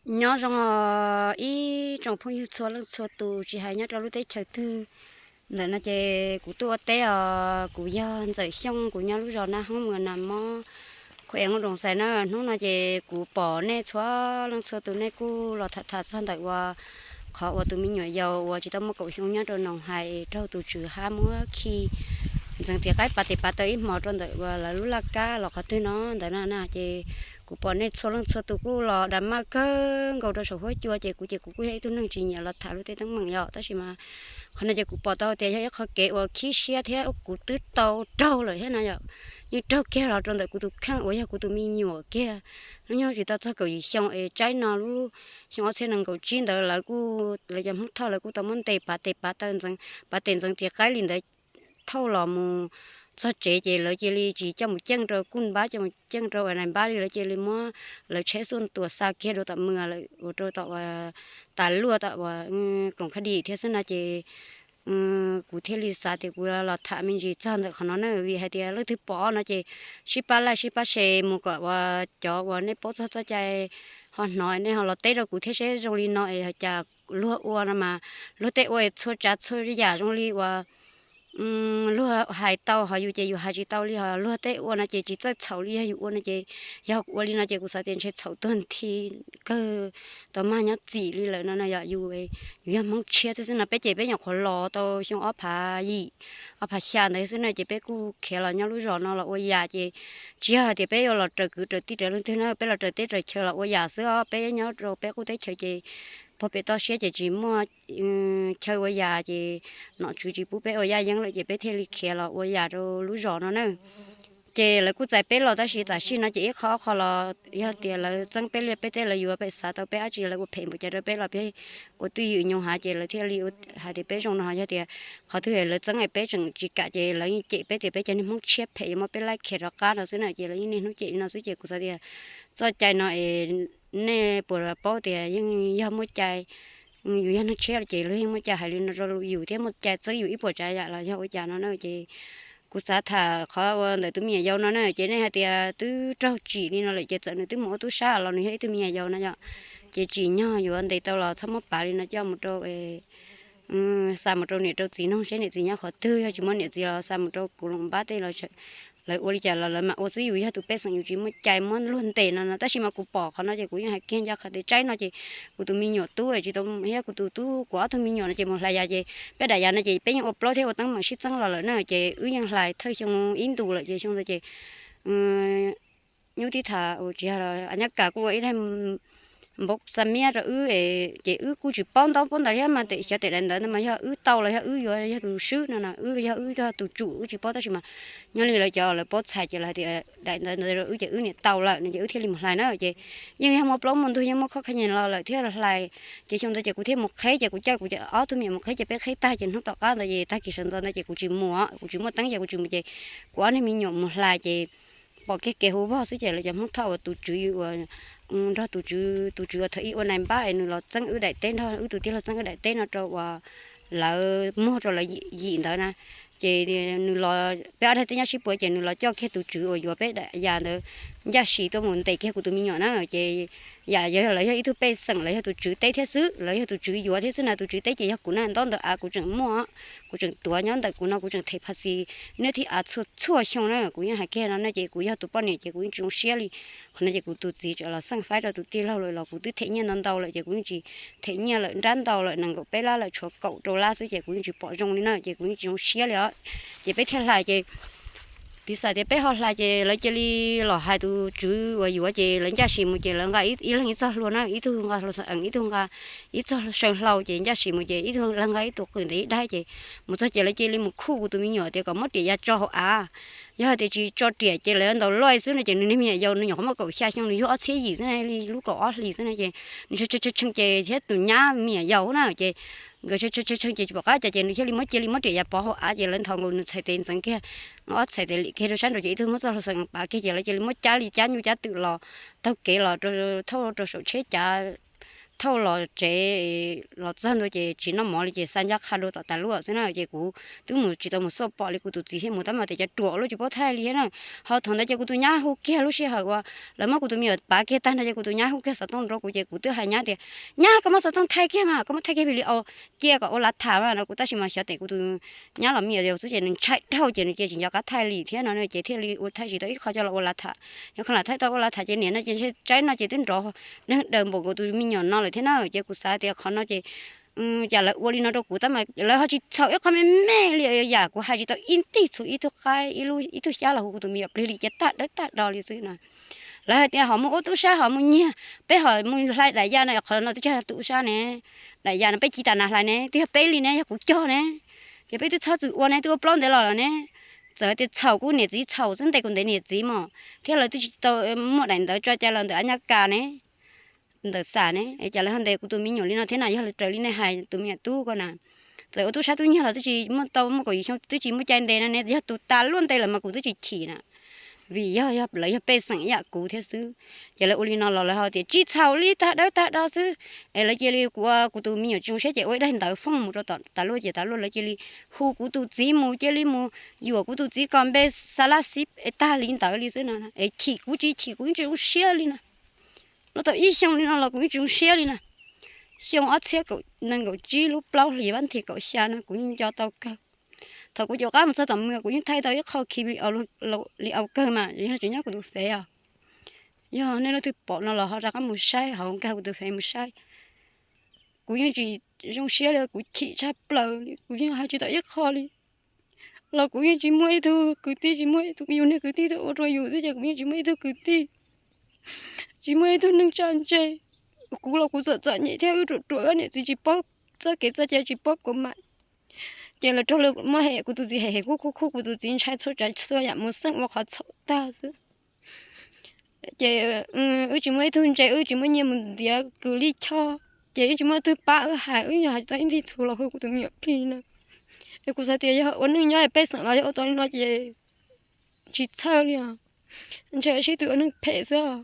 Nyob zoo ib tsoom phooj ywg txhua leej txhua tus tsis hais nyob rau lub teb chaws twg. Ntawm no ces kuv tuaj ua teb os, kuv yog Ntxawm Xyooj, kuv nyob lub zos Naj Hoob, Muas Nas Mob, Khuv Ev, Nqoos Doos Xais na. Hnub no ces kuv pom nej txhua leej txhua tus nej kuj los tham tham txog ntawm uas qhov uas tus me nyuam yaus uas tsis tau muaj kaum xyoo nyob rau Noos Hais raug tus tswv hab muab khi ntxeev tis qaib pav tes pav taw ib hmos rau ntawm uas lawv lub laj kab los qhov twg no ntawd na na. Ces kuv pom nej txhua leej txhua tus kuj los da maj kawg nkaus rau saum huab cua, ces kuv ces kuv kuj yog ib tug neeg tsis nyiam los tham lub teb teeb meem yom, tab sis mas qhov no ces kuv pom tau tias yog ib qho kev uas khib siab thiab kuv twb tau raug lawm thiab no yom. Yeej raug kiag los rau ntawm kuv tus kheej uas yog kuv tus me nyuam kiag, hnub nyoog tsis tau txog kaum yim xyoo es tsaib no lub xyoo ob txhiab nees nkaum tsib ntawd lawv kuj, lawv cov Hmoob Thoj lawv kuj tau muab ntes pav tes pav taw ntxeev, pav tes ntxeev tis qaib li ntawd thauj los mus txog tsev ces lawv cia li tsis coj mus ceej rau kuj npab, coj mus ceej rau uas nais npab li, lawv cia li muab lawv tsheb xuaj tuam xa kiag rau tom mws lawm, ua rau tom uas tas luaj tom uas koom khab dis thiab xwb no ces kuv thiaj li xav tias kuv los tham me ntsis txog ntawm qhov no na, vim hais tias leej twg pom no ces sib pab like sib pab share mus kom uas cov uas nej paub txog txoj cai ho hnov nej ho los teb rau kuv thiab seb zoo li no es cas luag ua no mas luag tej ua txhua tsav txhua yam zoo li uas luag hais tau ho yus ces yus hais tsis tau li, ho luag tej ua no ces tsis txawj txhaum li, yog yus ua no ces, yog ua li no ces kuv xav tias ntshe txhaum tuag nthi kawg tau mag nyob txim li lawm no no yom. Yus, yus yog Hmoob tshiab thiab xwb no, peb ces peb nyuam qhuav los tau xyoo ob phav yim, ob phav xya ntawd xwb no ces peb kuj khiav los nyob lub zos no los ua yam ces tsis yog hais tias peb yuav los raws kwv raws tij raws leej twg na, peb los raws teb raws chaw los ua yam xwb os. Peb nyob rau peb qub teb chaws ces puag pem toj siab ces tsis muaj chaw ua yam ces nom tswv tsis pub peb ua yaj yeeb lawm ces peb thiaj li khiav los ua yam rau lub zos no na. Ces lawv kuj txais peb los tab sis tam sim no ces ib qho ob qho los yog tias lawv txeeb peb liaj peb teb, lawv yuav pem xav tau peb dab tsi, lawv ua phem npaum cas rau peb los peb ua twj ywm nyoos hav ces lawv thiaj li hais tias peb zoo no. Yog tias qhov twg lawv txeeb peb tseem tsis kam ces lawv yeej cem peb tias peb cov niag Hmoob tshiab phem yuav muab peb laib khiav rov qab no xwb na, ces lawv yeej niaj hnub cem li no xwb. Ces kuv xav tias txoj cai no es nej puas paub tias yeej yog muaj cai, yus yog neeg tshiab ces luag yeej muaj cai hais li no rau yus thiab muaj cai txeeb yus ib puas tsav yam los yog ua cas no na. Ces kuv xav tham qhov uas ntawm tus me nyuam yaus no na, ces nej hais tias twb raug tsim li no lawm ces txawm nws twb mus ua tub sab los nws yog ib tug me nyuam yaus no yom, ces tsim nyog yuav ntes tau los txhob muab pav li no coj mus rau, xa mus rau niam rau txiv noog seb niam txiv nyob qhov twg, yog tsis muaj niam txiv los xa mus rau kuv loos npab tej los lawv ua li cas los lawv mam ua xwb, yus yog tus pej xeem yus tsis muaj cai muab luag ntes no no. Tab sis mas kuv pom qhov no ces kuv yeej hais kiag ncaj qhov tias tsaib no ces kuv tus me nyuam tub tsis tau, thiab kuv tus tub, kuv ob tug me nyuam no ces mus hlais yas ces peb daim yas no ces peb yeej ua plaub thiab ua teeb meem sib txeeb los lawm na, ces wb yeej hlais thawj xyoo ib ntus lawm ces xyoo ntawd ces nyub tib tham tsis yog, a nyab kas kuj ua ib daim npaub xa miab rau wb, ces wb kuj tsis paub ntaub paub ntawv thiab mas xyov tes daim ntawv ntawd mas yog wb tau los yog wb yuav yog tus swb no no, wb yog wb yog tus tsum wb tsis paub, tab sis mas nyob li lawv cov lawv paub txhais ces lawv hais tias daim ntawv ntawd rau wb ces wb niam tau lawm no ces wb thiaj li mus hlais na. Ces yeej yog muaj plaub muaj ntug yeej muaj khob khav nyem los lawm thiaj hlais. Ces xyoo ntawd ces kuv thiaj mus qheb ces kuv coj kuv ob tug me nyuam mus qheb ces peb qheb tag ces hnub tom qab ntawd ces tag kis sawv ntxov ntawd ces kuv tsis mus, kuv tsis muaj teeb ces kuv tsis mus ces kuv ob niag me nyuam mus hlais ces pom kiag kev hu vog xwb ces lawv cov Hmoob Thoj uas tus tswv uas nrog tus tswv, tus tswv uas thaum ib ua nais npab es nws los txeeb wb daim teb nrog wb tus tij laug txeeb wb daim teb no rau uas lawv muag rau lawv yim ntawd na. Ces nws los peb ob daim teb nyob sib puab ces nws los coj kiag tus tswv uas yuav peb daim yas ntawd ncaj sim tuaj mus ntes kiag kuv tus me nyuam na. Ces yam yog lawv yog ib tug pej xeem, lawv yog tus tswv teb thiab xwb, lawv yog tus tswv yuav thiab xwb na. Tus tswv teb ces yog kuv na, ntaub ntawv av kuv tseem muaj, kuv tseem tuav nyob ntawm kuv no, kuv tseem them phas xis niaj thib av txhua txhua xyoo na. Kuv yeej hais kiag no na ces kuv yog tus poj niam ces kuv yeej tsis zoo siab li. Qhov no ces kuv tus txiv tseem los xeej faib rau tus tij laug lawm los kuv twb them nyiaj ntau ntau lawm ces kuv yeej tsis them nyiaj lawm, nrab ntau lawm, nees nkaum peb lab lawm tshuav kaum rau lab xwb ces kuv yeej tsis pom zoo li na ces kuv yeej tsis zoo siab li os. Ces peb thiaj hlais ces piv xam tias peb ho hlais ces lawv cia li los hais tus tswv uas yuav ces lawv ncaj sim mus ces lawv nqa ib leeg ib txoj hlua na, ib tug nqa hlua xeem ees, ib tug nqa ib txoj saw hlau ces ncaj sim mus ces ib tug leeg nqa ib tug qws ntev ib daig ces mus txog ces lawv cia li mus khuj kuv tus me nyuam tias kom muab riam ya tso hauv av. Yog hais tias tsis tso riam ces lawv ntaus loj xwb no ces nws niag me nyuam yaus nws nyuam qhuav muaj kaum xya xyoo, nws yug ob txhiab yim xwb na, li lub kaum ob hlis xwb na ces nws tshee tshee ces thiab tus nyab me nyuam yaus na ces nkawd tshee tshee ces tsis pom qab cas ces nws thiaj li muab cia li muab riam ya pov hauv av ces lawv nthos nkaus nws txhais tes ntxeev kiag, ob txhais tes lim kiag rau sab nraud ces ib tug muab txoj hlua xeem pav kiag ces lawv cia li muab cab li cab nyuj cab twm los taug kev los thauj rau saum tsheb cav thauj los tsev, los txog ntua ces tsis noj mov li ces xa ncaj qha dua tom tas luaj xwb na. Ces kuv twb mus tsis tau mus xauj pom li, kuv tus txiv thiaj mus tab mas tias cov ruam luaj tsis paub thaij li thiab na. Ho thaum ntawd ces kuv tus nyab hu kiag lub sij hawm uas lawv muab kuv tus me nyuam pav kiag tag nrho ces kuv tus nyab hu kiag xov tooj rau kuv ces kuv twb hais nyab tias, nyab, koj muab xov tooj thaij kiag mas, koj muab thaij kiag video cia kom ua lav tham mas no. Kuv tab sis mas xyov tes kuv tus nyab los me nyuam yaus xwb ces nws ntshai dhau ces nws cia tsis nco qab thaij li thiab no ces thiaj li ua thaij tsis tau ib qho coj los ua lav tham. Yog qhov lam thaij tau ua lav tham ces niam no ces ntshe tsaib no ces twb nrov neeg daws npaum nkaus tus me nyuam no lawm thiab na. Ces kuv xav tias qhov no ces cas lawv ua li no rau kuv tab mas lawv ho tsis txhaum ib qho me me li, yam kuv hais tsis tau ib tig txhuv ib tug qaib ib tug xyab los hu kuv tus me nyuam plig li ces tag dawb tag do li xwb no. Lawv hais tias ho mus ua tub sab ho mus nyiag, peb ho mus hlais daim ya no, qhov no twb tsis yog tub sab ne, daim ya no peb ci tas nas hlais ne, twb yog peb li ne, yog kuv cog ne, ces peb twb txhob txwm ua ne, twb ua plaub ntev los lawm ne. Txawm tias txhaum kuv niam txiv txhaum xwb, ntes kuv ntev niam txiv mas thiab lawv twb tsis tau muaj daim ntawv tso cai los ntawm ab nyab kas ne, ntawm xam ne, es cas lawv ho ntes kuv tus me nyuam li no thiab na. Yog raws li nej hais tus me nyuam tub ko na, txawm ua tub sab tub nyiag los twb tsis muaj tau muaj kaum yim xyoo twb tsis muaj cai ntes no ne, yog tus tas luaj ntes lawm mas kuv twb tsis chim na, vim yog lawv yog pej xeem ib yam kuv thiab xwb. Ces lawv ua li no los lawv ho tias tsis txhaum li, tag dawb tag do xwb. Es lawv cia li kuv, kuv tus me nyuam tsis zoo siab ces ua ib daim ntawv fooj mus rau tom tas luaj ces tas luaj lawv cia li hu kuv tus txiv mus, cia li mus yuam kuv tus txiv kom npe xa laj xib es tag li ntawd li xwb no. Es chim kuv tsis chim kuv yeej tsis zoo siab li na. Los tau ib xyoo li no los kuv yeej tsis zoo siab li na. Xyoo ob txhiab nees nkaum tsib lub plaub hlis vaj thim kaum xya no kuv yeej nco tau kawg. Thaum kuv caum qab mus txog tom mws kuv yeej thaij tau ib qho khi li au kawg mas yog tsis nyob kuv tus fev os. Yog nej leej twg pom no los ho rov qab mus saib, ho nkag kuv tus fev mus saib. Kuv yeej tsis zoo siab li, kuv chim tshaj plaws li, kuv yeej hais tsis tau ib qho li. Los kuv yeej tsis muaj ib tug kwv tij, tsis muaj ib tug, yus niag kwv tij tuaj ua rau yus xwb ces kuv yeej tsis muaj ib tug kwv tij, tsis muaj ib tug neeg tsa ntse. Kuv los kuv txom txom nyem thiab wb ruam ruam, wb niam txiv tsis paub txoj kev txoj cai, tsis paub kuv mam. Ces lawv raug lawv muab hem kuv tus txiv, hem hem khub khub khub kuv tus txiv ntshai txhua tsav txhua yam mus xeej ua qhov txhaum tag xwb. Ces wb tsis muaj ib tug ntse, wb tsis muaj nyiaj mus ntiav kws lij choj, ces wb tsis muaj twg pab wb hais, wb yog hais tsis tau ib nti txhuv los hu kuv tus me nyuam plig na. Es kuv xav tias yog ua neej nyob pej xeem los yog ua tau li no ces tsis txhawj li os. Ntshe sib tw ua neeg phem xwb.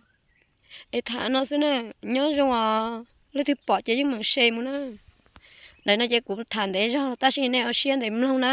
Es tham no xwb na, nyob zoo os, leej twg pom ces yeej meem share mus na. Ntawm no ces kuv tham ntev zog tab sis nej ua siab ntev mloog na.